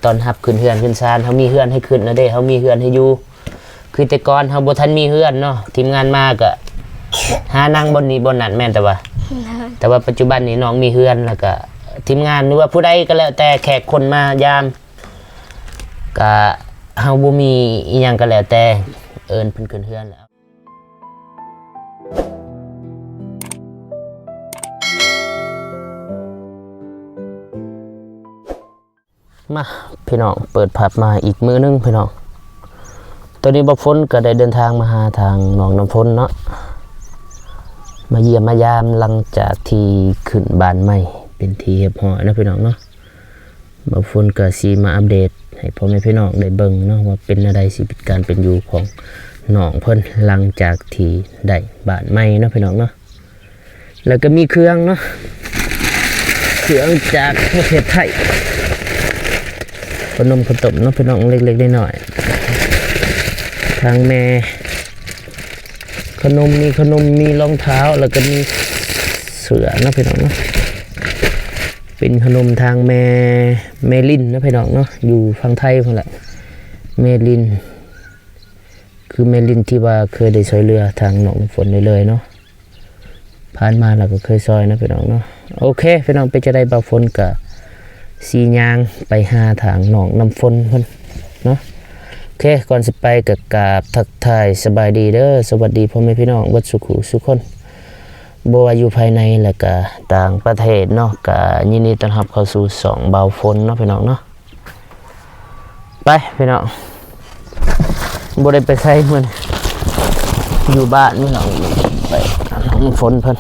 ຕ້ອນຮັບຂຶ້ນເຮືອນຂຶ້ນຊານ ເຮົາມີເຮືອນໃຫ້ຂຶ້ນແລ້ວເດ້ ເຮົາມີເຮືອນໃຫ້ຢູ່. ຄືແຕ່ກ່ອນເຮົາບໍ່ທັນມີເຮືອນເນາະ ທີມງານມາກະຫານັ່ງບ່ອນນີ້ບ່ອນນັ້ນ ແມ່ນແຕ່ວ່າ ແຕ່ວ່າປັດຈຸບັນນີ້ນ້ອງມີເຮືອນ ແລ້ວກະທີມງານ ຫຼືວ່າຜູ້ໃດກໍແລ້ວແຕ່ ແຂກຄົນມາຢາມ ກະເຮົາບໍ່ມີອີ່ຫຍັງກໍແລ້ວແຕ່ ເອີ້ນເພິ່ນຂຶ້ນເຮືອນແລ້ວ. ມາ ພີ່ນ້ອງ ເປີດພາບມາອີກມື້ໜຶ່ງ ພີ່ນ້ອງ. ຕອນນີ້ບ່າວຝົນກໍໄດ້ເດີນທາງມາຫາທາງນ້ອງນ້ຳຝົນເນາະ ມາຢ້ຽມມາຢາມ ຫຼັງຈາກທີ່ຂຶ້ນບ້ານໃໝ່ເປັນທີ່ຮຽບຮ້ອຍເນາະ ພີ່ນ້ອງເນາະ. ບ່າວຝົນກໍຊິມາອັບເດດໃຫ້ພໍ່ແມ່ພີ່ນ້ອງໄດ້ເບິ່ງເນາະ ວ່າເປັນແນວໃດ ຊີວິດການເປັນຢູ່ຂອງນ້ອງເພິ່ນ ຫຼັງຈາກທີ່ໄດ້ບ້ານໃໝ່ເນາະ ພີ່ນ້ອງເນາະ. ແລ້ວກໍມີເຄື່ອງເນາະ ເຄື່ອງຈາກປະເທດໄທ ຂະໜົມຂະຕົ້ມເນາະ ພີ່ນ້ອງ ເລັກໆນ້ອຍໆ ທາງແມ່ ຂະໜົມ ມີຂະໜົມ ມີລອງເທົ້າ ແລ້ວກໍມີເສື້ອເນາະ ພີ່ນ້ອງເນາະ. ເປັນຂະໜົມທາງແມ່ ແມ່ລິນເນາະ ພີ່ນ້ອງເນາະ ຢູ່ຝັ່ງໄທພຸ້ນແຫຼະ ແມ່ລິນ ຄືແມ່ລິນທີ່ວ່າເຄີຍໄດ້ຊ່ວຍເຫຼືອທາງນ້ອງນ້ຳຝົນເລື້ອຍໆເນາະ ຜ່ານມາລາວກໍເຄີຍຊ່ອຍເນາະ ພີ່ນ້ອງເນາະ. ໂອເຄ ພີ່ນ້ອງ ເປັນຈັ່ງໃດ ບ່າວຝົນກະຊິຍ່າງໄປຫາທາງນ້ອງນ້ຳຝົນເພິ່ນເນາະ. ໂອເຄ ກ່ອນຊິໄປກໍກາບທັກທາຍສະບາຍດີເດີ ສະຫວັດດີພໍ່ແມ່ພີ່ນ້ອງເບິດສູ່ຜູ້ສູ່ຄົນ ບໍ່ວ່າຢູ່ພາຍໃນ ແລະກະຕ່າງປະເທດເນາະ. ກະຍິນດີຕ້ອນຮັບເຂົ້າສູ່ຊ່ອງບ່າວຝົນເນາະ ພີ່ນ້ອງເນາະ. ໄປພີ່ນ້ອງ ບໍ່ໄດ້ໄປໃສມື້ນີ້ ຢູ່ບ້ານພີ່ນ້ອງ ໄປຫານ້ອງນ້ຳຝົນເພິ່ນ.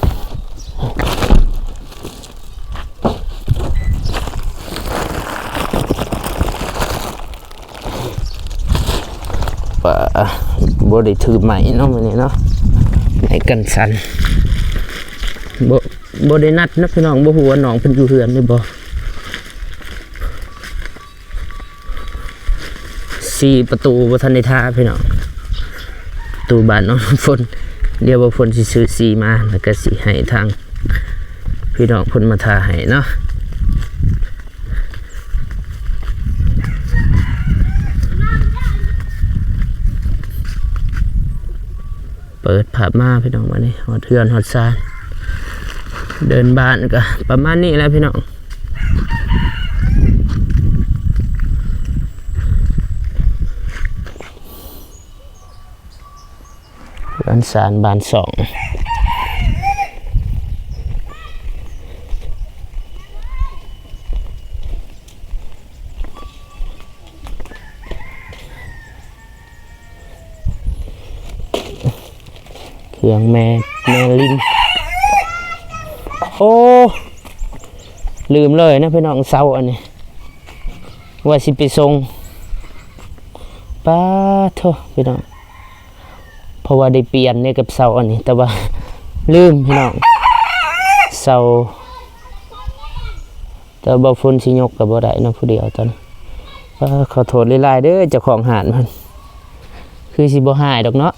ປະ ບໍ່ໄດ້ຖືໄມ້ເນາະມື້ນີ້ເນາະ ໄມ້ກັນສັ່ນ ບໍ່ ບໍ່ໄດ້ນັດເນາະ ພີ່ນ້ອງ ບໍ່ຮູ້ວ່ານ້ອງເພິ່ນຢູ່ເຮືອນຫຼືບໍ່. ສີປະຕູບໍ່ທັນໄດ້ທາພີ່ນ້ອງ ປະຕູບ້ານນ້ອງນ້ຳຝົນ. ດຽວບ່າວຝົນຊິຊື້ສີມາ ແລ້ວກໍຊິໃຫ້ທາງພີ່ນ້ອງເພິ່ນມາທາໃຫ້ເນາະ. ເປີດພາບມາພີ່ນ້ອງ ບາດນີ້ຮອດເຮືອນຮອດຊານ ເດີ່ນບ້ານກໍປະມານນີ້ແຫຼະພີ່ນ້ອງ. ເຮືອນຊານບ້ານຊ່ອງ ເຄື່ອງແມ່ ແມ່ລິນ. ໂອ້ ລືມເລີຍນະພີ່ນ້ອງ ເສົາອັນນີ້ ວ່າຊິໄປສົ່ງ ປາໂທ້ ພີ່ນ້ອງ ເພາະວ່າໄດ້ປ່ຽນເດ້ກັບເສົາອັນນີ້ ແຕ່ວ່າລືມພີ່ນ້ອງ ເສົາ ແຕ່ວ່າບ່າວຝົນຊິຍົກກໍບໍ່ໄດ້ເນາະ ຜູ້ດຽວຕອນນີ້. ເອີ ຂໍໂທດຫຼາຍໆເດີ ເຈົ້າຂອງຮ້ານເພິ່ນ ຄືຊິບໍ່ຮ້າຍດອກເນາະ.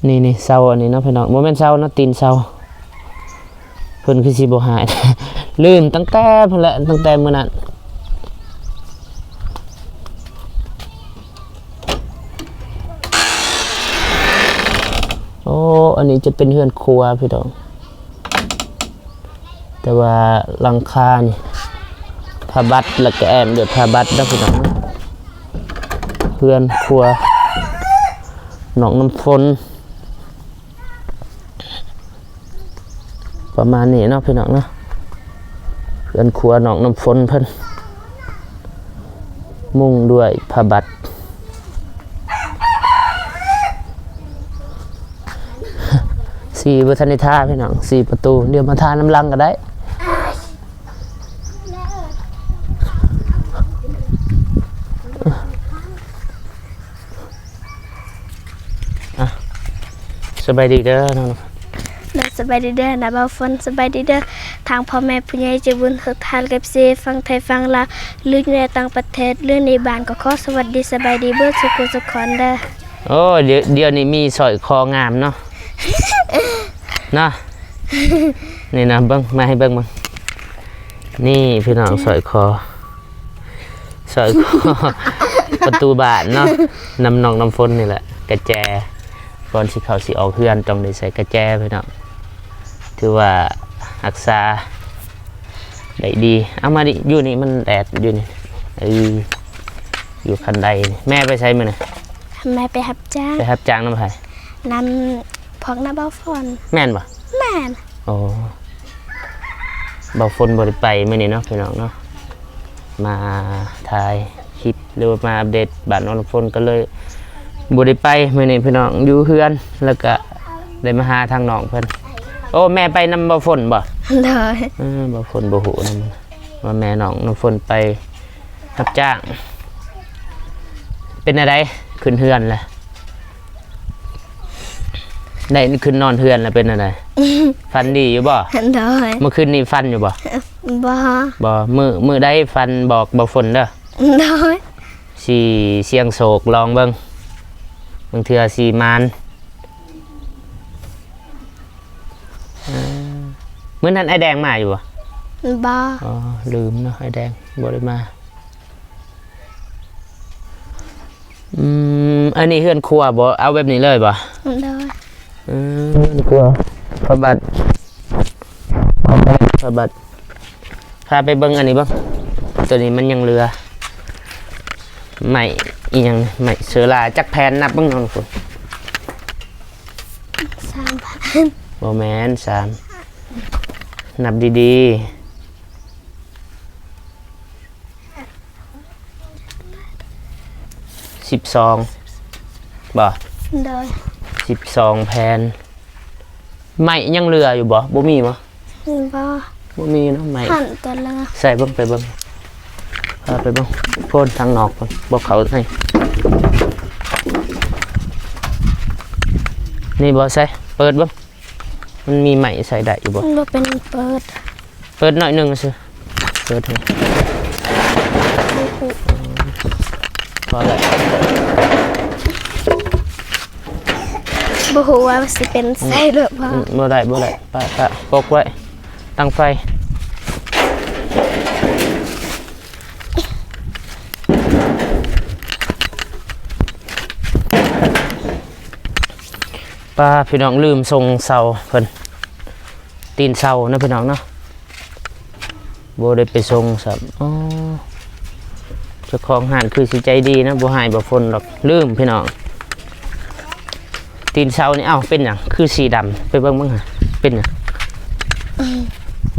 ນີ້ໆ ເສົາອັນນີ້ເນາະພີ່ນ້ອງ ບໍ່ແມ່ນເສົາເນາະ ຕີນເສົາ ເພິ່ນຄືຊິບໍ່ຫາຍ ລືມຕັ້ງແຕ່ພຸ້ນແຫຼະ ຕັ້ງແຕ່ມື້ນັ້ນ. ໂອ້ ອັນນີ້ຈະເປັນເຮືອນຄົວພີ່ນ້ອງ ແຕ່ວ່າຫຼັງຄານີ້ຜ້າບັດ ແລ້ວກໍແອ້ມດ້ວຍຜ້າບັດເນາະພີ່ນ້ອງ. ເຮືອນຄົວນ້ອງນ້ຳຝົນ ປະມານນີ້ເນາະພີ່ນ້ອງເນາະ. ເຮືອນຄົວນ້ອງນ້ຳຝົນເພິ່ນ ມຸງດ້ວຍຜ້າບັດ. ສີບໍ່ທັນໄດ້ທາພີ່ນ້ອງ ສີປະຕູ ດຽວມາທານຳຫຼັງກໍໄດ້. ອ່ະ ສະບາຍດີເດີນ້ອງ. ໂດຍ ສະບາຍດີເດີນະບ່າວຝົນ ສະບາຍດີເດີທາງພໍ່ແມ່ຜູ້ໃຫຍ່ໃຈບຸນທຸກທ່ານ ເອັຟຊີ ຝັ່ງໄທຝັ່ງລາວ ຫຼືຢູ່ໃນຕ່າງປະເທດ ຫຼືໃນບ້ານ ກໍຂໍສະຫວັດດີສະບາຍດີເບິດສູ່ຜູ້ສູ່ຄົນເດີ. ໂອ້ ດຽວ ດຽວນີ້ມີສ້ອຍຄໍງາມເນາະ ເນາະ ນີ້ນະ ເບິ່ງ ມາໃຫ້ເບິ່ງ ເບິ່ງ ນີ້ພີ່ນ້ອງ ສ້ອຍຄໍ ສອຍ ປະຕູບ້ານເນາະ ນຳນ້ອງນ້ຳຝົນນີ້ແຫຼະ ກະແຈ ກ່ອນຊິເຂົ້າຊິອອກເຮືອນຕ້ອງໄດ້ໃສ່ກະແຈພີ່ນ້ອງ ຖືວ່າຮັກສາໄດ້ດີ. ເອົາມານີ້ ຢູ່ນີ້ມັນແດດຢູ່ນີ້ ເອີ ຢູ່ຄັນໄດນີ້. ແມ່ໄປໃສມື້ນີ້? ແມ່ໄປຮັບຈ້າງ. ໄປຮັບຈ້າງນຳໃຜ? ນຳພວກນ້າບ່າວຝົນ. ແມ່ນບໍ່? ແມ່ນ. ໂອ້ ບ່າວຝົນບໍ່ໄດ້ໄປມື້ນີ້ເນາະ ພີ່ນ້ອງເນາະ ມາຖ່າຍຄລິບ ຫຼືວ່າມາອັບເດດບ້ານນ້ອງນ້ຳຝົນ ກໍເລີຍບໍ່ໄດ້ໄປມື້ນີ້ພີ່ນ້ອງ ຢູ່ເຮືອນ ແລ້ວກະໄດ້ມາຫາທາງນ້ອງເພິ່ນ. ໂອ້ ແມ່ໄປນຳບ່າວຝົນບໍ່? ໂດຍ. ເອີ ບ່າວຝົນບໍ່ຮູ້ນຳວ່າແມ່ນ້ອງນ້ຳຝົນໄປຮັບຈ້າງ. ເປັນແນວໃດ ຂຶ້ນເຮືອນແລ້ວ? ໄດ້ຂຶ້ນນອນເຮືອນແລ້ວເປັນແນວໃດ? ຝັນດີຢູ່ບໍ່? ໂດຍ. ເມື່ອຄືນນີ້ຝັນຢູ່ບໍ່? ບໍ່. ບໍ່. ມື້ ມື້ໃດຝັນບອກບ່າວຝົນເດີ. ໂດຍ. ຊິສ່ຽງໂຊກລອງເບິ່ງ ບາງເທື່ອຊິໝານ. ເອີ ມື້ນັ້ນອ້າຍແດງມາຢູ່ບໍ່? ບໍ່. ອໍ ລືມເນາະ ອ້າຍແດງບໍ່ໄດ້ມາ. ອືມ ອັນນີ້ເຮືອນຄົວບໍ່? ເອົາແບບນີ້ເລີຍບໍ່? ໂດຍ. ເອີ ເຮືອນຄົວ ພະບັດ ພະບັດ ພາໄປເບິ່ງອັນນີ້ເບິ່ງ ໂຕນີ້ມັນຍັງເຫຼືອ ໄມ້ອີ່ຫຍັງ ໄມ້ເຊີລາ ຈັກແຜ່ນ ນັບເບິ່ງເນາະ. ສາມແຜ່ນ. ບໍ່ແມ່ນ ສາມ ນັບດີໆ. ສິບສອງ ບໍ່? ໂດຍ. ສິບສອງແຜ່ນ. ໄມ້ຍັງເຫຼືອຢູ່ບໍ່? ບໍ່ມີບໍ່? ບໍ່. ບໍ່ມີເນາະ ໄມ້. ຫັ້ນຕົວເຫຼືອ. ໃສ່ເບິ່ງ ໄປເບິ່ງ ພາໄປເບິ່ງ ໂພນທາງນອກພຸ້ນ ບໍ່ເຂົ້າໃນ ນີ້ບໍ່? ໃສ່ ເປີດເບິ່ງ. ມັນມີໄມ້ໃສ່ໄດ້ຢູ່ບໍ່? ມັນບໍ່ເປັນ ເປີດ ເປີດໜ້ອຍໜຶ່ງຊື່ ເປີດໃຫ້ ບໍ່ຮູ້ ພໍແລ້ວ. ບໍ່ຮູ້ວ່າຊິເປັນໃສ່ຫຼືບໍ່? ອືມ ບໍ່ໄດ້ ບໍ່ໄດ້ ປະ ປະ ປົກໄວ້ ຕັ້ງໄຟ. ປ້າ ພີ່ນ້ອງ ລືມສົ່ງເສົາເພິ່ນ ຕີນເສົາເນາະ ພີ່ນ້ອງເນາະ ບໍ່ໄດ້ໄປສົ່ງຊ້ຳ. ອໍ ເຈົ້າຂອງຮ້ານຄືຊິໃຈດີນະ ບໍ່ໃຫ້ບໍ່ຝົນດອກ. ລືມ ພີ່ນ້ອງ ຕີນເສົານີ້ ເອົ້າ ເປັນຫຍັງຄືສີດຳ? ໄປເບິ່ງເບິ່ງຫາ ເປັນຫຍັງ?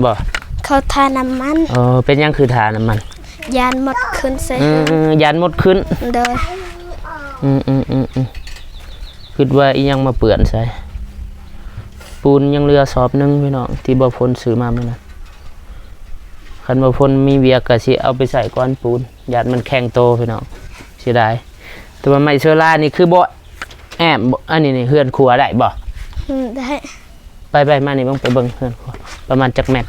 ບໍ່ ເຂົາທານ້ຳມັນ. ອໍ ເປັນຫຍັງຄືທານ້ຳມັນ? ຢ້ານມົດຂຶ້ນໃສ່. ເອີ ຢ້ານມົດຂຶ້ນ. ໂດຍ. ອືມໆໆໆ ຄິດວ່າອີ່ຫຍັງມາເປື້ອນໃສ່. ປູນຍັງເຫຼືອສອບໜຶ່ງ ພີ່ນ້ອງ ທີ່ບ່າວຝົນຊື້ມາມື້ນັ້ນ. ຄັນບ່າວຝົນມີວຽກກໍຊິເອົາໄປໃສ່ກ່ອນປູນ ຢ້ານມັນແຂງໂຕ ພີ່ນ້ອງ ເສຍດາຍ. ແຕ່ວ່າໄມ້ເຊີລານີ້ຄືບໍ່ແອ້ມ ອັນນີ້ນີ້ ເຮືອນຄົວໄດ້ບໍ່? ອືມ ໄດ້. ໄປໆ ມານີ້ເບິ່ງ ໄປເບິ່ງເຮືອນຄົວ ປະມານຈັກແມັດ?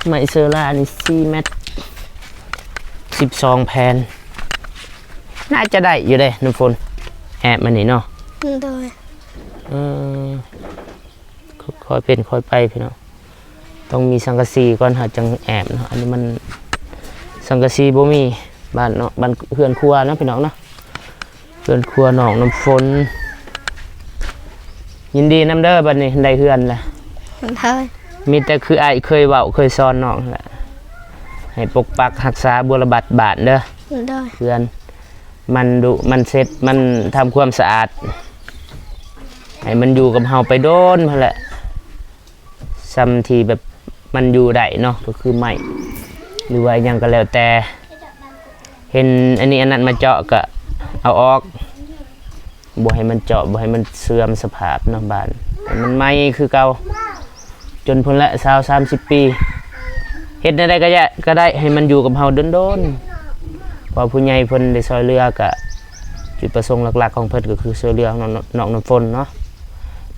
ໄມ້ເຊີລານີ້ສີ່ແມັດ ສິບສອງແຜ່ນ ໜ້າຈະໄດ້ຢູ່ເດ້ນ້ຳຝົນ ແອ້ມອັນນີ້ເນາະ. ໂດຍ. ເອີ ຄ່ອຍເປັນຄ່ອຍໄປ ພີ່ນ້ອງ ຕ້ອງມີສັງກະສີກ່ອນ ເຮົາຈັ່ງແອ້ມເນາະ. ອັນນີ້ມັນສັງກະສີບໍ່ມີ ບ້ານເນາະ ບ້ານເຮືອນຄົວເນາະ ພີ່ນ້ອງເນາະ. ເຮືອນຄົວນ້ອງນ້ຳຝົນ ຍິນດີນຳເດີ ບັດນີ້ໄດ້ເຮືອນແລ້ວ. ໂດຍ. ມີແຕ່ຄືອ້າຍເຄີຍເວົ້າເຄີຍສອນນ້ອງແຫຼະ ໃຫ້ປົກປັກຮັກສາບົວລະບັດບ້ານເດີ. ໂດຍ. ເຮືອນມັນດຸມັນເຊັດ ມັນທຳຄວາມສະອາດ ໃຫ້ມັນຢູ່ກັບເຮົາໄປດົນພຸ້ນແຫຼະ. ຊ່ຳທີ່ແບບມັນຢູ່ໄດ້ເນາະ ກໍຄືໄມ້ ຫຼືວ່າອີ່ຫຍັງກໍແລ້ວແຕ່ ເຫັນອັນນີ້ອັນນັ້ນມາເຈາະກໍເອົາອອກ ບໍ່ໃຫ້ມັນເຈາະ ບໍ່ໃຫ້ມັນເສື່ອມສະພາບເນາະ ບ້ານໃຫ້ມັນໃໝ່ຄືເກົ່າ ຈົນພຸ້ນແຫຼະ ຊາວສາມສິບປີ ເຮັດແນວໃດກໍໄດ້ ກໍໄດ້ໃຫ້ມັນຢູ່ກັບເຮົາດົນໆ ເພາະວ່າຜູ້ໃຫຍ່ເພິ່ນໄດ້ຊ່ວຍເຫຼືອ ກະຈຸດປະສົງຫຼັກໆຂອງເພິ່ນກໍຄືຊ່ວຍເຫຼືອນ້ອງ ນ້ອງນ້ຳຝົນເນາະ.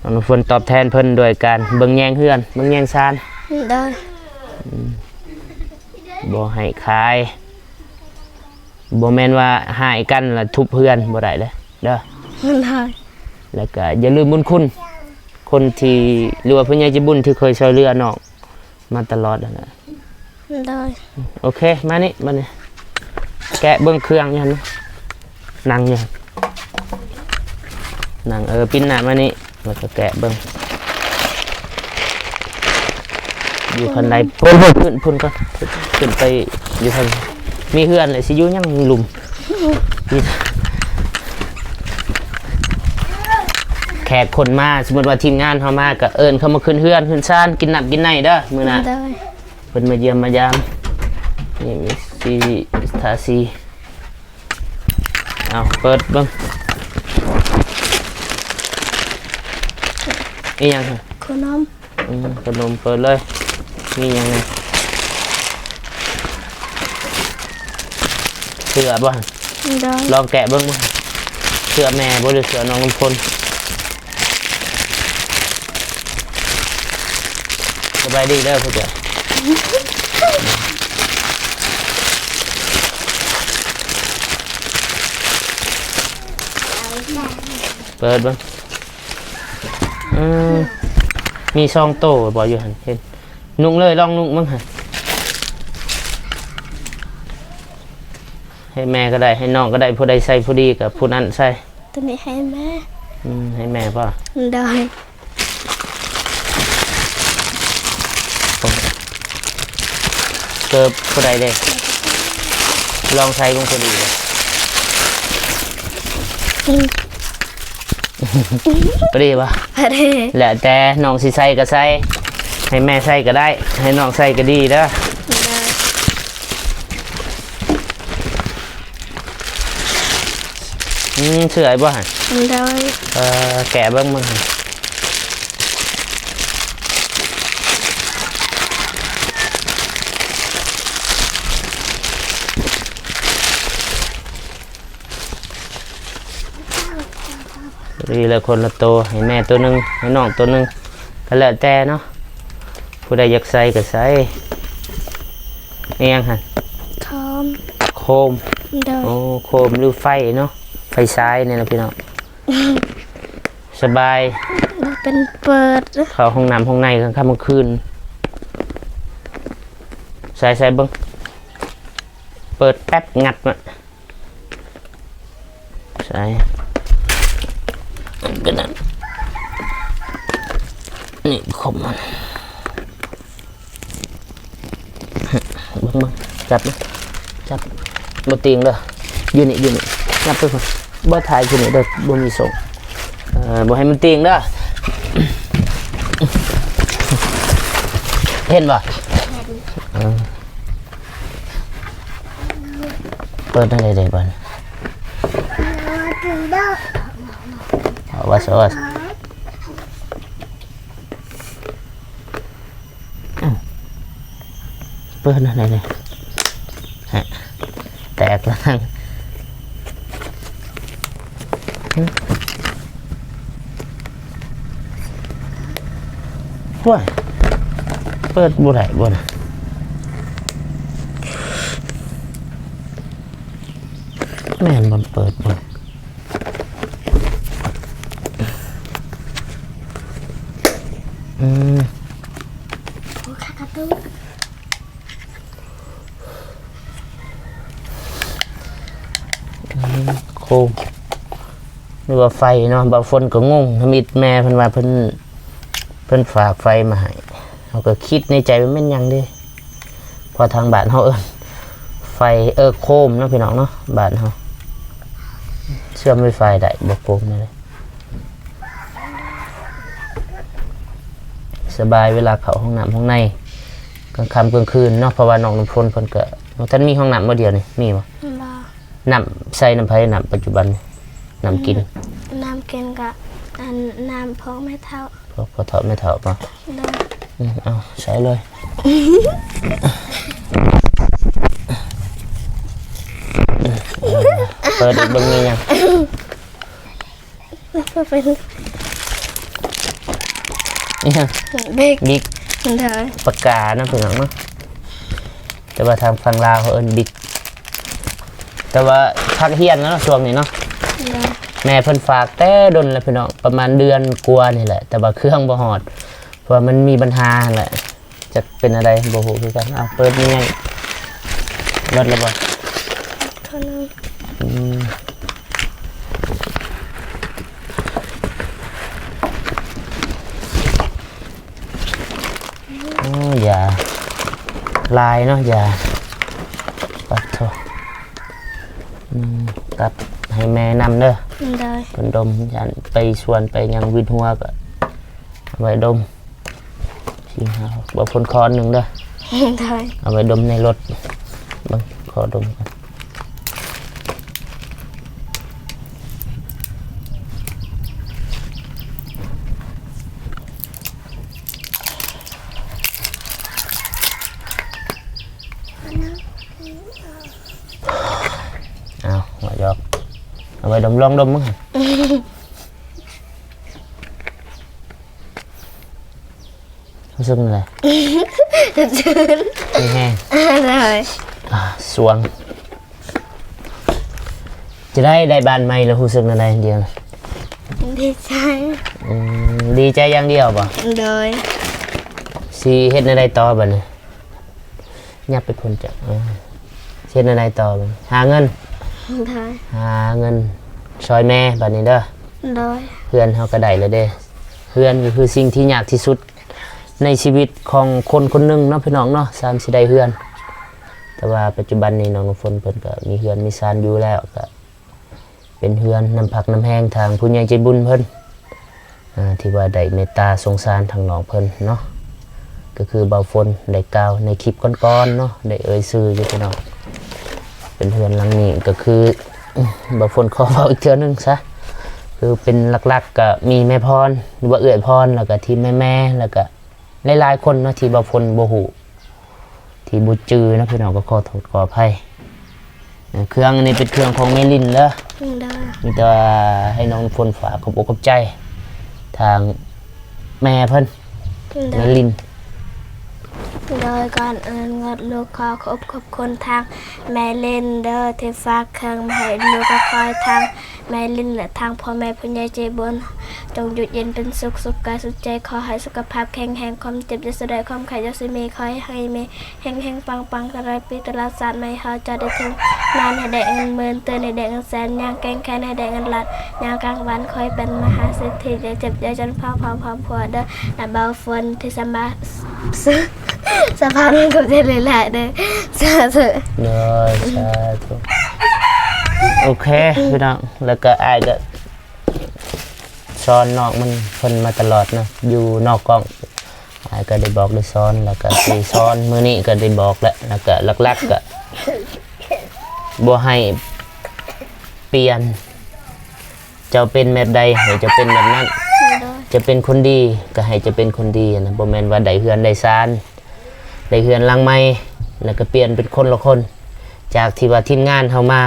ນ້ອງນ້ຳຝົນຕອບແທນເພິ່ນດ້ວຍການເບິ່ງແຍງເຮືອນ ເບິ່ງແຍງຊານ. ໂດຍ. ອືມ ບໍ່ໃຫ້ຂາຍ ບໍ່ແມ່ນວ່າຮ້າຍກັນລະທຸບເຮືອນ ບໍ່ໄດ້ເດີ ເດີ. ໂດຍ. ແລ້ວກະຢ່າລືມບຸນຄຸນຄົນທີ່ ຫຼືວ່າຜູ້ໃຫຍ່ໃຈບຸນທີ່ເຄີຍຊ່ວຍເຫຼືອນ້ອງມາຕະຫຼອດຫັ້ນແຫຼະ. ໂດຍ. ໂອເຄ ມານີ້ ມານີ້ ແກະເບິ່ງເຄື່ອງຢູ່ຫັ້ນ ນັ່ງຢູ່ຫັ້ນ ນັ່ງ ເອີ ປິ່ນໜ້າມານີ້ ແລ້ວກໍແກະເບິ່ງ ຢູ່ຄັນໃດ ເພິ່ນ ເພິ່ນ ຂຶ້ນ ຂຶ້ນກ່ອນ ຂຶ້ນໄປຢູ່ເທິງ ມີເຮືອນແຫຼະ ຊິຢູ່ຫຍັງລຸ່ມ ແຂກຄົນມາ ສົມມຸດວ່າທີມງານເຮົາມາ ກໍເອີ້ນເຂົາມາຂຶ້ນເຮືອນຂຶ້ນຊານ ກິນນ້ຳກິນໃນເດີ ມື້ໜ້າ ໂດຍ ເພິ່ນມາຢ້ຽມມາຢາມ ນີ້ມີສີ ທາສີ ເອົາ ເປີດເບິ່ງ ອີຫຍັງ? ຂະໜົມ ອືມ ຂະໜົມ ເປີດເລີຍ ມີຫຍັງແດ່? ເສື້ອບໍ່? ໂດຍ ລອງແກະເບິ່ງບໍ່? ເສື້ອແມ່ບໍ່ ຫຼືເສື້ອນ້ອງນ້ຳຝົນ? ສະບາຍດີເດີຜູ້ເຈົ້າ ເປີດເບິ່ງ ອືມ ມີສອງໂຕບໍ່ຢູ່ຫັ້ນ? ເຫັນ ນຸ່ງເລີຍ ລອງນຸ່ງເບິ່ງຫັ້ນ ໃຫ້ແມ່ກໍໄດ້ ໃຫ້ນ້ອງກໍໄດ້ ຜູ້ໃດໃສ່ພໍດີກໍຜູ້ນັ້ນໃສ່. ຕົວນີ້ໃຫ້ແມ່ ອືມ ໃຫ້ແມ່ບໍ່? ໂດຍ ເກີບຜູ້ໃດເດ້? ລອງໃສ່ເບິ່ງ ພໍດີບໍ່? ອືມ ພໍດີບໍ່? ພໍດີ ແລ້ວແຕ່ນ້ອງຊິໃສ່ກໍໃສ່ ໃຫ້ແມ່ໃສ່ກໍໄດ້ ໃຫ້ນ້ອງໃສ່ກໍດີເດີ. ໂດຍ ອືມ ເຊື່ອອີກບໍ່ຫັ້ນ? ໂດຍ ເອີ ແກະເບິ່ງ ເບິ່ງ ດີແລ້ວ ຄົນລະໂຕ ໃຫ້ແມ່ໂຕໜຶ່ງ ໃຫ້ນ້ອງໂຕໜຶ່ງ ກໍແລ້ວແຕ່ເນາະ ຜູ້ໃດຢາກໃສ່ກໍໃສ່. ອີຫຍັງຫັ້ນ? ໂຄມ ໂຄມ ໂດຍ ໂອ້ ໂຄມ ຫຼື ໄຟເນາະ ໄຟສາຍນີ້ລະພີ່ນ້ອງ. ສະບາຍ ເປັນເປີດ ເຂົ້າຫ້ອງນ້ຳຫ້ອງໃນກາງຄ່ຳກາງຄືນ. ໃສ່ ໃສ່ເບິ່ງ ເປີດແປັບ ງັດມາ ໃສ່ ອັນເປັນອັນນີ້ ຄົມມັນ ເບິ່ງ ເບິ່ງ ຈັບ ຈັບ ບໍ່ຕິງເດີ ຢູ່ນີ້ ຢູ່ນີ້ ຫຍັບໄປພຸ້ນ ບໍ່ຖ່າຍຢູ່ນີ້ເດີ ບໍ່ມີສົ່ງ ເອີ ບໍ່ໃຫ້ມັນຕິງເດີ ເຫັນບໍ່? ເຫັນ ເອີ ເປີດໄດ້ເດ້ບັດ ເອົາ ວ່າຊະ ວ່າຊະ. ອ້າວ ເປີດແນວໃດນີ້ ຮະ ແຕກແລ້ວ ໂອ້ຍ ເປີດບໍ່ໄດ້ບໍ່ນະ ແມ່ນບໍ່ ເປີດບໍ່? ອືມ ໂອ້ ຂາກະຕຸ ອືມ ໂຄມ ຫຼືວ່າໄຟເນາະ ບ່າວຝົນກໍງົງ ທຳອິດແມ່ເພິ່ນວ່າເພິ່ນ ເພິ່ນຝາກໄຟມາໃຫ້ ເຮົາກໍຄິດໃນໃຈວ່າແມ່ນຫຍັງເດ ເພາະທາງບ້ານເຮົາເອີ້ນໄຟ ເອີ ໂຄມເນາະພີ່ນ້ອງເນາະ ບ້ານເຮົາ ເຊື່ອມໄວໄຟໄດ້ບໍ່ ໂຄມນີ້ເດ ສະບາຍເວລາເຂົ້າຫ້ອງນ້ຳຫ້ອງໃນ ກາງຄ່ຳກາງຄືນເນາະ ເພາະວ່ານ້ອງນ້ຳຝົນເພິ່ນກໍ ມັນທັນມີຫ້ອງນ້ຳບໍ່ ດຽວນີ້ ມີບໍ່? ບໍ່ ນ້ຳໃຊ້ນ້ຳໃຜ? ນ້ຳປັດຈຸບັນນີ້ ນ້ຳກິນ ນ້ຳກິນກະ ອັນ ນ້ຳພວກແມ່ເຖົ້າ ພວກພໍ່ເຖົ້າແມ່ເຖົ້າບໍ່? ໂດຍ ອືມ ເອົາໃສ່ເລີຍ ເປີດອີກເບິ່ງມີຫຍັງ ເປັນ ອີຫຍັງ? ບິກ ບິກ ໂດຍ ປາກກາເນາະ ພີ່ນ້ອງເນາະ ແຕ່ວ່າທາງຝັ່ງລາວເຂົາເອີ້ນບິກ ແຕ່ວ່າພັກຮຽນເນາະ ຊ່ວງນີ້ເນາະ ໂດຍ ແມ່ເພິ່ນຝາກແຕ່ດົນແລ້ວພີ່ນ້ອງ ປະມານເດືອນກວ່ານີ້ແຫຼະ ແຕ່ວ່າເຄື່ອງບໍ່ຮອດ ເພາະວ່າມັນມີບັນຫາຫັ້ນແຫຼະ ຈັກເປັນແນວໃດບໍ່ຮູ້ຄືກັນ. ເອົາ ເປີດແມ່ໃຫຍ່ ເບິດແລ້ວບໍ່? ເທົ່ານັ້ນ. ອືມ ໂອ້ ຢາຫຼາຍເນາະ ຢາ ປັດໂທ. ອືມ ກັບໃຫ້ແມ່ນຳເດີ. ໂດຍ. ເພິ່ນດົມ ຢ້ານໄປສວນໄປຫຍັງວິດຫົວ ກໍເອົາໄວ້ດົມ ສີ່ຫ້າຫົກ ບໍ່ພົ້ນຄອນໜຶ່ງເດີ. ໂດຍ. ເອົາໄວ້ດົມໃນລົດ ເບິ່ງ ຂໍດົມກ່ອນ. ອ້າວ ບໍ່ຢອກ ເອົາໄວ້ດົມ ລອງດົມເບິ່ງ ຮູ້ສຶກແນວໃດ? ຊື່ນ ມີແຮງ. ໂດຍ. ອ່າ ສວງ. ຈະໄດ້ ໄດ້ບ້ານໃໝ່ແລ້ວ ຮູ້ສຶກແນວໃດດຽວ? ດີໃຈ. ອືມ ດີໃຈຢ່າງດຽວບໍ່? ໂດຍ. ຊິເຮັດແນວໃດຕໍ່ບັດນີ້? ຫຍັບໄປພຸ້ນເຈົ້າ. ເອີ ຊິເຮັດແນວໃດຕໍ່ບັດນີ້? ຫາເງິນ. ໂດຍ. ຫາເງິນຊ່ອຍແມ່ບັດນີ້ເດີ. ໂດຍ. ເຮືອນເຮົາກໍໄດ້ແລ້ວເດ້. ເຮືອນກໍຄືສິ່ງທີ່ຍາກທີ່ສຸດໃນຊີວິດຂອງຄົນຄົນໜຶ່ງເນາະ ພີ່ນ້ອງເນາະ ສາມຊິໄດ້ເຮືອນ. ແຕ່ວ່າປັດຈຸບັນນີ້ນ້ອງນ້ຳຝົນເພິ່ນກໍມີເຮືອນມີຊານຢູ່ແລ້ວ ກໍເປັນເຮືອນນ້ຳພັກນ້ຳແຮງທາງຜູ້ໃຫຍ່ໃຈບຸນເພິ່ນ ອ່າ ທີ່ວ່າໄດ້ເມດຕາສົງສານທາງນ້ອງເພິ່ນເນາະ ກໍຄືບ່າວຝົນໄດ້ກ່າວໃນຄລິບກ່ອນໆເນາະ ໄດ້ເອີ່ຍຊື່ຢູ່ພີ່ນ້ອງ. ເປັນເຮືອນຫຼັງນີ້ກໍຄື ບ່າວຝົນຂໍເວົ້າອີກເທື່ອໜຶ່ງຊະ ຄືເປັນຫຼັກໆກໍມີແມ່ພອນ ຫຼືວ່າເອື້ອຍພອນ ແລ້ວກໍທີມແມ່ໆ ແລ້ວກໍ ຫຼາຍໆຄົນເນາະທີ່ບ່າວຝົນບໍ່ຮູ້ ທີ່ບໍ່ຈື່ເນາະພີ່ນ້ອງ ກໍຂໍໂທດຂໍອະໄພ. ເອີ ເຄື່ອງອັນນີ້ເປັນເຄື່ອງຂອງແມ່ລິນເດີ. ໂດຍ. ມີແຕ່ວ່າໃຫ້ນ້ອງຝົນຝາກຂອບອົກຂອບໃຈທາງແມ່ເພິ່ນ. ໂດຍ. ແມ່ລິນ. ໂດຍ. ກ່ອນອື່ນໝົດ ລູກຂໍຂອບ ຂອບຄຸນທາງແມ່ລິນເດີ ທີ່ຝາກເຄື່ອງມາໃຫ້ລູກ ກໍຂໍໃຫ້ທາງ ແມ່ລິນ ແລະ ທາງພໍ່ແມ່ຜູ້ໃຫຍ່ໃຈບຸນ ຈົ່ງຢູ່ເຢັນເປັນສຸກ ສຸກກາຍສຸກໃຈ. ຂໍໃຫ້ສຸຂະພາບແຂງແຮງ ຄວາມເຈັບຢ່າສູ່ໄດ້ ຄວາມໄຂ້ຢ່າສູ່ມີ ຂໍໃຫ້ມີ ເຮັງໆ ປັງໆ ຕະຫຼອດປີຕະຫຼອດຊາດ ໃຫ້ເຮົາເຈົ້າໄດ້ເຖິງນອນໃຫ້ໄດ້ເງິນໝື່ນ ຕື່ນໃຫ້ໄດ້ເງິນແສນ ຍ່າງແກງແຂນໃຫ້ໄດ້ເງິນລ້ານ ຍາມກາງວັນຂໍໃຫ້ເປັນມະຫາເສດຖີ ຢ່າເຈັບຢ່າຈົນ ພາວໆຄອບຄົວເດີ ນະບ່າວຝົນ ທີ່ສາມາດ ສະພາບ ຂອບໃຈຫຼາຍໆເດີ ສາທຸ. ໂດຍ ສາທຸ. ໂອເຄ ພີ່ນ້ອງ ແລ້ວກໍອ້າຍກໍສອນນ້ອງມັນ ເພິ່ນມາຕະຫຼອດເນາະ ຢູ່ນອກກ້ອງ ອ້າຍກໍໄດ້ບອກໄດ້ສອນ ແລ້ວກໍຊິສອນ ມື້ນີ້ກໍໄດ້ບອກແລ້ວ ແລ້ວກໍຫຼັກໆກໍບໍ່ໃຫ້ປ່ຽນ ເຈົ້າເປັນແບບໃດ ໃຫ້ເຈົ້າເປັນແບບນັ້ນ. ໂດຍ. ເຈົ້າເປັນຄົນດີ ກໍໃຫ້ເຈົ້າເປັນຄົນດີນະ ບໍ່ແມ່ນວ່າໄດ້ເຮືອນໄດ້ຊານ ໄດ້ເຮືອນຫຼັງໃໝ່ ແລ້ວກໍປ່ຽນເປັນຄົນລະຄົນ ຈາກທີ່ວ່າທີມງານເຮົາມາ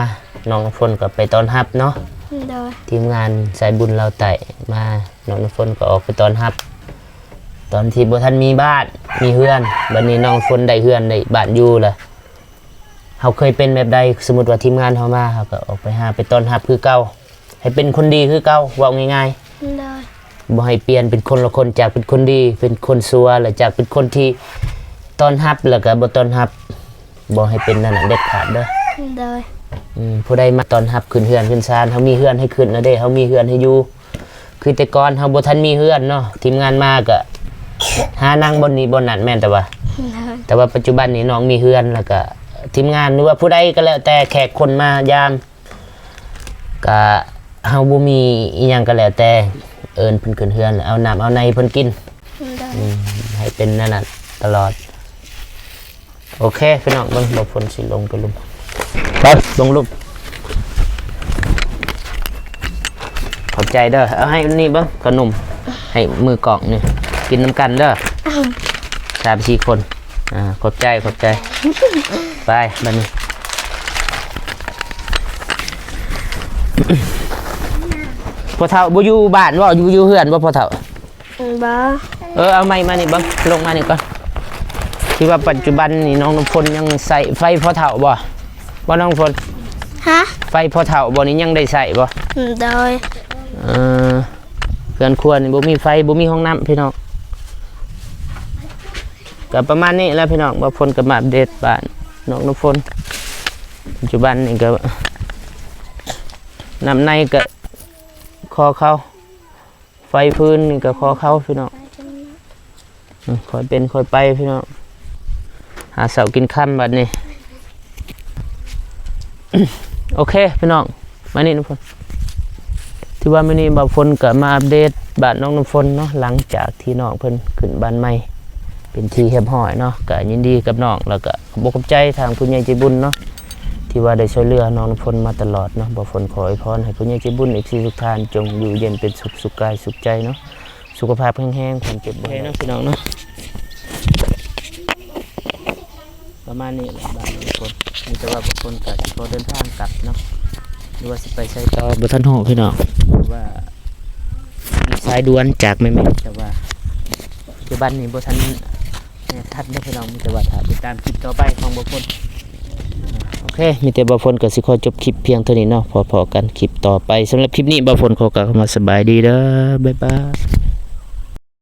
ນ້ອງນ້ຳຝົນກໍໄປຕ້ອນຮັບເນາະ. ໂດຍ. ທີມງານສາຍບຸນລາວໃຕ້ມາ ນ້ອງນ້ຳຝົນກໍອອກໄປຕ້ອນຮັບ ຕອນທີ່ບໍ່ທັນມີບ້ານມີເຮືອນ ບັດນີ້ນ້ອງຝົນໄດ້ເຮືອນໄດ້ບ້ານຢູ່ລະ ເຮົາເຄີຍເປັນແບບໃດ ສົມມຸດວ່າທີມງານເຮົາມາ ເຮົາກໍອອກໄປຫາໄປຕ້ອນຮັບຄືເກົ່າ ໃຫ້ເປັນຄົນດີຄືເກົ່າ ເວົ້າງ່າຍໆ. ໂດຍ. ບໍ່ໃຫ້ປ່ຽນເປັນຄົນລະຄົນ ຈາກເປັນຄົນດີເປັນຄົນຊົ່ວ ແລະ ຈາກເປັນຄົນທີ່ຕ້ອນຮັບ ແລ້ວກໍບໍ່ຕ້ອນຮັບ ບໍ່ໃຫ້ເປັນນັ້ນນະ ເດັດຂາດເດີ. ໂດຍ. ອືມ ຜູ້ໃດມາຕ້ອນຮັບຂຶ້ນເຮືອນຂຶ້ນຊານ ເຮົາມີເຮືອນໃຫ້ຂຶ້ນນະເດ້ ເຮົາມີເຮືອນໃຫ້ຢູ່ ຄືແຕ່ກ່ອນເຮົາບໍ່ທັນມີເຮືອນເນາະ ທີມງານມາກໍຫານັ່ງບ່ອນນີ້ບ່ອນນັ້ນ ແມ່ນແຕ່ວ່າ ໂດຍ. ແຕ່ວ່າປັດຈຸບັນນີ້ນ້ອງມີເຮືອນ ແລ້ວກໍທີມງານ ຫຼືວ່າຜູ້ໃດກໍແລ້ວແຕ່ ແຂກຄົນມາຢາມ ກະເຮົາບໍ່ມີອີ່ຫຍັງກໍແລ້ວແຕ່ ເອີ້ນເພິ່ນຂຶ້ນເຮືອນ ເອົານ້ຳເອົາໃນໃຫ້ເພິ່ນກິນ. ໂດຍ. ອືມ ໃຫ້ເປັນແນວນັ້ນຕະຫຼອດ. ໂອເຄ ພີ່ນ້ອງ ເບິ່ງ ບ່າວຝົນຊິລົງໄປລຸ່ມ ໄປລົງລຸ່ມ. ຂອບໃຈເດີ. ເອົາໃຫ້ນີ້ເບິ່ງ ຂະໜົມ ໃຫ້ມືກ້ອງນີ້ ກິນນຳກັນເດີ ສາມສີ່ຄົນ. ອ່າ ຂອບໃຈ ຂອບໃຈ. ໄປ ບັດນີ້ ພໍ່ເຖົ້າບໍ່ຢູ່ບ້ານບໍ່? ຢູ່ ຢູ່ເຮືອນບໍ່ພໍ່ເຖົ້າ? ບໍ່. ເອີ ເອົາໄມ້ມານີ້ເບິ່ງ ລົງມານີ້ກ່ອນ. ທີ່ວ່າປັດຈຸບັນນີ້ນ້ອງນ້ຳຝົນຍັງໃຊ້ໄຟພໍ່ເຖົ້າບໍ່? ບໍ່ນ້ອງຝົນ? ຮະ? ໄຟພໍ່ເຖົ້າບໍ່ນີ້ຍັງໄດ້ໃຊ້ບໍ່? ໂດຍ. ເອີ ເຮືອນຄົວນີ້ບໍ່ມີໄຟ ບໍ່ມີຫ້ອງນ້ຳ ພີ່ນ້ອງ. ກໍປະມານນີ້ແຫຼະພີ່ນ້ອງ ບ່າວຝົນກໍມາອັບເດດບ້ານນ້ອງນ້ຳຝົນ. ປັດຈຸບັນນີ້ກໍ ນ້ຳໃນກໍຄໍ່ເຂົ້າ ໄຟຟືນນີ້ກໍຄໍ່ເຂົ້າພີ່ນ້ອງ. ອືມ ຄ່ອຍເປັນຄ່ອຍໄປພີ່ນ້ອງ ຫາເຊົ້າກິນຄ່ຳບັດນີ້. ໂອເຄພີ່ນ້ອງ ມານີ້ນ້ຳຝົນ ຖືວ່າມື້ນີ້ບ່າວຝົນກໍມາອັບເດດບ້ານນ້ອງນ້ຳຝົນເນາະ ຫຼັງຈາກທີ່ນ້ອງເພິ່ນຂຶ້ນບ້ານໃໝ່ເປັນທີ່ຮຽບຮ້ອຍເນາະ ກໍຍິນດີກັບນ້ອງ ແລ້ວກໍຂອບອົກຂອບໃຈທາງຜູ້ໃຫຍ່ໃຈບຸນເນາະ ທີ່ວ່າໄດ້ຊ່ວຍເຫຼືອນ້ອງນ້ຳຝົນມາຕະຫຼອດເນາະ. ບ່າວຝົນຂໍອວຍພອນໃຫ້ຜູ້ໃຫຍ່ໃຈບຸນ ເອັຟຊີ ທຸກທ່ານ ຈົ່ງຢູ່ເຢັນເປັນສຸກ ສຸກກາຍສຸກໃຈເນາະ ສຸຂະພາບແຂງແຮງ ຄວາມເຈັບບໍ່ໃຫ້ເນາະພີ່ນ້ອງເນາະ. ປະມານນີ້ແຫຼະບ້ານນ້ອງຝົນ ມີແຕ່ວ່າບ່າວຝົນກໍຊິຂໍເດີນທາງກັບເນາະ ຫຼືວ່າຊິໄປໃສຕໍ່ບໍ່ທັນຮູ້ພີ່ນ້ອງ ເພາະວ່າມີສາຍດ່ວນຈາກແມ່ໆ ແຕ່ວ່າປັດຈຸບັນນີ້ບໍ່ທັນແນ່ຊັດເດີພີ່ນ້ອງ ມີແຕ່ວ່າຖ້າຕິດຕາມຄລິບຕໍ່ໄປຂອງບ່າວຝົນ. ໂອເຄ ມີແຕ່ບ່າວຝົນກໍຊິຂໍຈົບຄລິບພຽງເທົ່ານີ້ເນາະ ພໍ້ໆກັນຄລິບຕໍ່ໄປ. ສຳລັບຄລິບນີ້ບ່າວຝົນຂໍກ່າວຄຳວ່າສະບາຍດີເດີ ບາຍບາຍ.